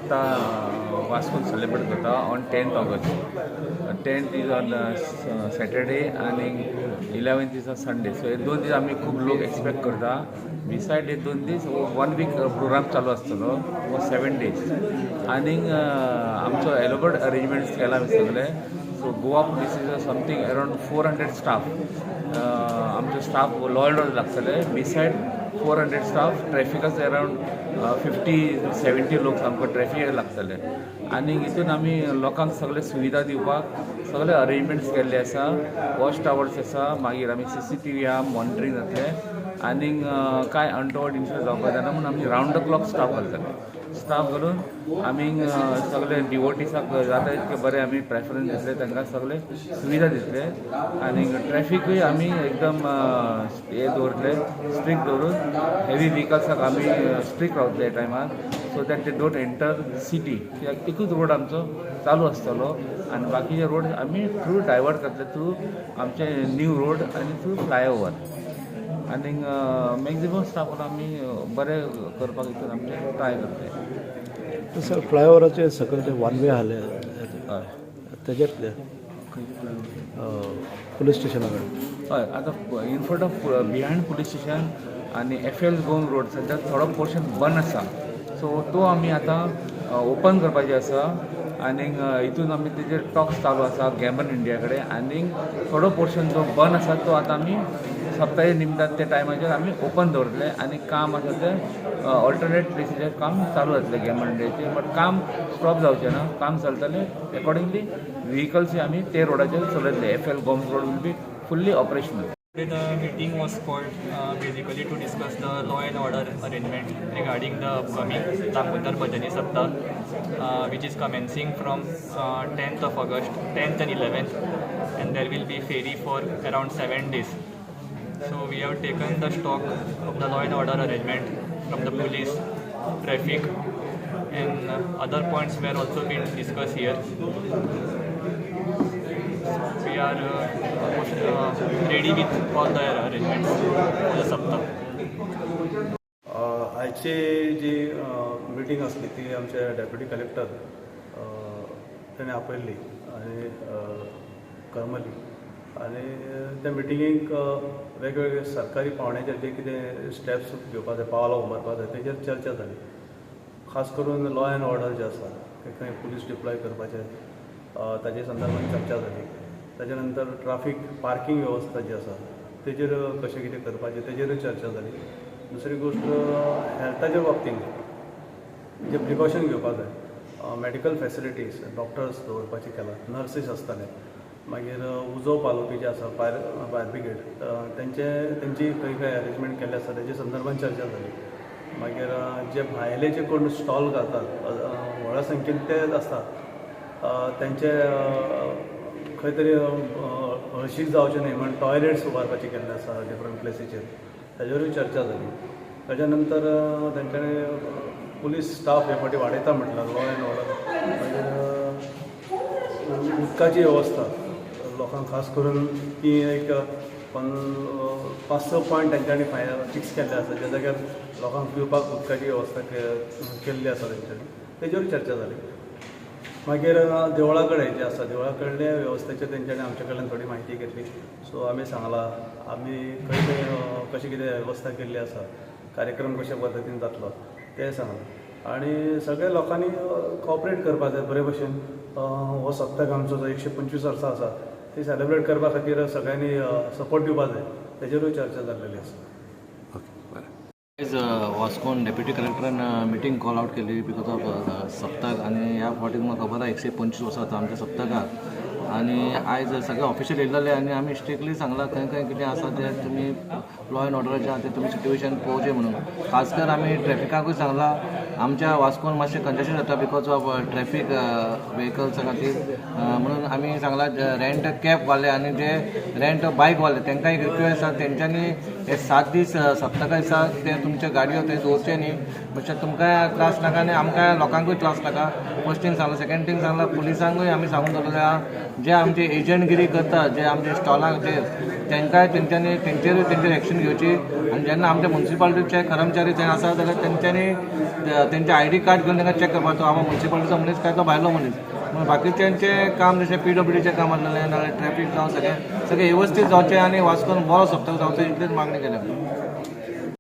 सप्ताह वास्कोन सेलिब्रेट करता on 10th August. 10th is on Saturday आनी 11th is on Sunday. So हे 2 दीस आमी खूब लोक एक्सपेक्ट करता. बिसायड हे 2 दीस 1 वीक प्रोग्राम चालू आसतलो फॉर 7 days. आनीक आमचो एलोबरेट अरेंजमेंट्स केला आमी सगळे. So Goa police is something around 400 staff. आमचो स्टाफ लॉ एंड ऑर्डर लागतले. बिसायड 400 स्टाफ ट्रॅफिकाच अरावंड 50-70 लोक सामको ट्रॅफिक लागतले. आनी हितून आमी लोकांक सगळे सुविधा दिवपाक सगळे अरेंजमेंट्स केल्ले आसा. वॉच टावर्स आसा, मागीर आमी CCTV आहा, मॉनिटरींग जातलें. आनीक कांय अनटवर्ड इन्सिडंट जावपाक जायना म्हणून आमी रावंड the clock staff घालतले. स्टाफ घालून आमी सगळे डिवोटीसाक जाता तितके बरें आमी प्रेफरन्स दितले, तांकां सगळे सुविधा दितले. आनी ट्रॅफिकूय आमी एकदम हे दवरतले, स्ट्रिक्ट दवरून हेवी व्हिकल्साक आमी स्ट्रिक्ट रावतले ह्या टायमार, so that they don't enter city. कित्याक एकूच रोड आमचो चालू आसतलो आनी बाकीचे रोड आमी थ्रू डायवर्ट करतले थ्रू आमचे न्यू रोड आनी थ्रू फ्लायओवर. आनी मॅक्झिमम स्टाफ आमी बरें करपाक हितून आमचे ट्राय करतले. सर, फ्लायओवराचे सकयल ते वन वे आहले. हय. तेजेर कितें? पुलीस स्टेशना कडेन. हय, आतां in front of behind police station आनी एफ एल गोम्स रोड सद्या थोडो पोर्शन बंद आसा. सो तो आमी आतां ओपन करपाचे आसा. आनीक हितून आमी तेजेर टॉक्स चालू आसा गॅमन इंडिया कडेन. आनीक थोडो पोर्शन जो बंद आसा तो आतां आमी सप्ताहे निमतान त्या टायमाचेर आमी ओपन दवरतले. आनी काम आसा तें ऑल्टरनेट प्लेसीचेर काम चालू जातलें गॅमन इंडियाचेर, बट काम स्टॉप जावचें ना, काम चलतलें. एकॉर्डिंगली व्हिकल्सूय आमी ते रोडाचेर चलयतले. F L Gomes Road will be fully operational. Today the meeting was called basically to discuss the law and order arrangement regarding the upcoming Damodar Bhajani Saptah, which is commencing from 10th of August, 10th and 11th, and there will be ferry for around 7 days. So we have taken the stock of the law and order arrangement from the police, traffic, and other points were also been discussed here. We are almost ready with all the arrangements for the Saptah. आयची जी meeting आसली ती आमचे deputy collector तेणें आपयल्ली आनी करमली आनी त्या मिटिंगेक वेगवेगळे सरकारी पावंड्याचेर जे कितें स्टेप्स घेवपा जाय, पावलां उबारपा जाय, तेजेर चर्चा जाली. खास करून लॉ एंड ऑर्डर जे आसा ते खंय पुलीस डिप्लॉय करपाचे ताजे संदर्भात चर्चा जाली. ताजे नंतर ट्राफीक, पार्किंग वेवस्था जी आसा तेजेर कशें कितें करपाचें तेजेरूय चर्चा जाली. दुसरी गोश्ट, हेल्थाच्या बाबतींत जे प्रिकॉशन घेवपा जाय, मेडिकल फॅसिलिटीज, डॉक्टर्स दवरपाचे केला, नर्सीस आसताले, मागीर उजो पालोवपी जे आसा, फायर ब्रिगेड, तेंचे तेंची खंय खंय अरेंजमेंट केल्ले आसा तेजे संदर्भात चर्चा जाली. मागीर जे भायले जे कोण स्टॉल घालतात, व्हडा संख्येन ते आसता, तेंचे खंय तरी हळशीक जावचें न्हय म्हण टॉयलेट्स उबारपाचे केल्ले आसा डिफरंट प्लेसीचेर, ताजेरूय चर्चा जाली. ताच्या नंतर तेंच्यांनी पुलीस स्टाफ हे फावटी वाडयता म्हटलां, लॉ एंड ऑर्डर. मागीर उदकाची वेवस्था लोकांक खास करून ती एक 5-6 पॉयंट तेंच्यांनी फिक्स केल्ले आसा, ज्या जाग्यार लोकांक पिवपाक उदकाची वेवस्था केल्ली आसा तेंच्यांनी, तेजेरूय चर्चा जाली. मागीर देवळा कडेन जे आसा, देवळा कडले वेवस्थेचेर तेंच्यांनी आमचे कडल्यान थोडी म्हायती घेतली. सो आमी सांगलां आमी खंय खंय कशें कितें वेवस्था केल्ली आसा, कार्यक्रम कशे पद्दतीन जातलो तें सांगलां. आनी सगळ्या लोकांनी कॉपरेट करपा जाय बरे भशेन. हो सप्तक आमचो जो 125 वर्सां आसा ती सेलेब्रेट करपा खातीर सगळ्यांनी सपोर्ट दिवपा जाय, तेजेरूय चर्चा जाल्लेली आसा. आयज वास्कोन डेप्युटी कलेक्टरान मिटींग कॉल आवट केली because of सप्तक. आनी ह्या फावटी तुमकां खबर आहा, 125 वर्सां जाता आमच्या सप्तकाक. आनी आयज सगळे ऑफिशियल येयल्ले आनी आमी स्ट्रिक्टली सांगलां खंय खंय कितें आसा तें तुमी लॉ एंड ऑर्डराचें आहा तें तुमी सिट्युएशन पळोवचें म्हणून. खास कर आमी ट्रॅफिकाकूय सांगलां, आमच्या वास्कोन मातशें कंजेशन जाता because of traffic व्हेकल्सा खातीर. म्हणून आमी सांगलां, रेंट कॅबवाले आनी जे रेंट बायकवाले, तांकां एक रिक्वेस्ट आसा, तेंच्यांनी हे 7 दीस सप्तका दिसा ते तुमच्या गाडयो थंय दवरचे न्ही, मातशें तुमकांय त्रास नाका आनी आमकां लोकांकूय त्रास नाका. फर्स्ट थिंग सांगलां. सेकंड थिंग सांगलां, पुलिसांकूय आमी सांगून दवरलें आहा, जे आमचे एजंटगिरी करता, जे आमचे स्टॉलांचेर, तांकांय तेंच्यांनी तेंचेरूय तेंचेर एक्शन घेवची. आनी जेन्ना आमच्या मुन्सिपालिटीचे कर्मचारी थंय आसा जाल्यार तेंच्यांनी तेंचे आयडी कार्ड घेवन तांकां चॅक करपाचो, बाबा मुन्सिपालिटीचो मनीस काय तो भायलो मनीस. म्हणून बाकीच्यांचें काम जशें पीडब्ल्यूडीचें काम आसलेलें, नाल्यार ट्रॅफीक जावं, सगळें सगळें वेवस्थीत जावचें आनी वास्कोन बरो सप्तक जावचो, इतलीच मागणी केल्या.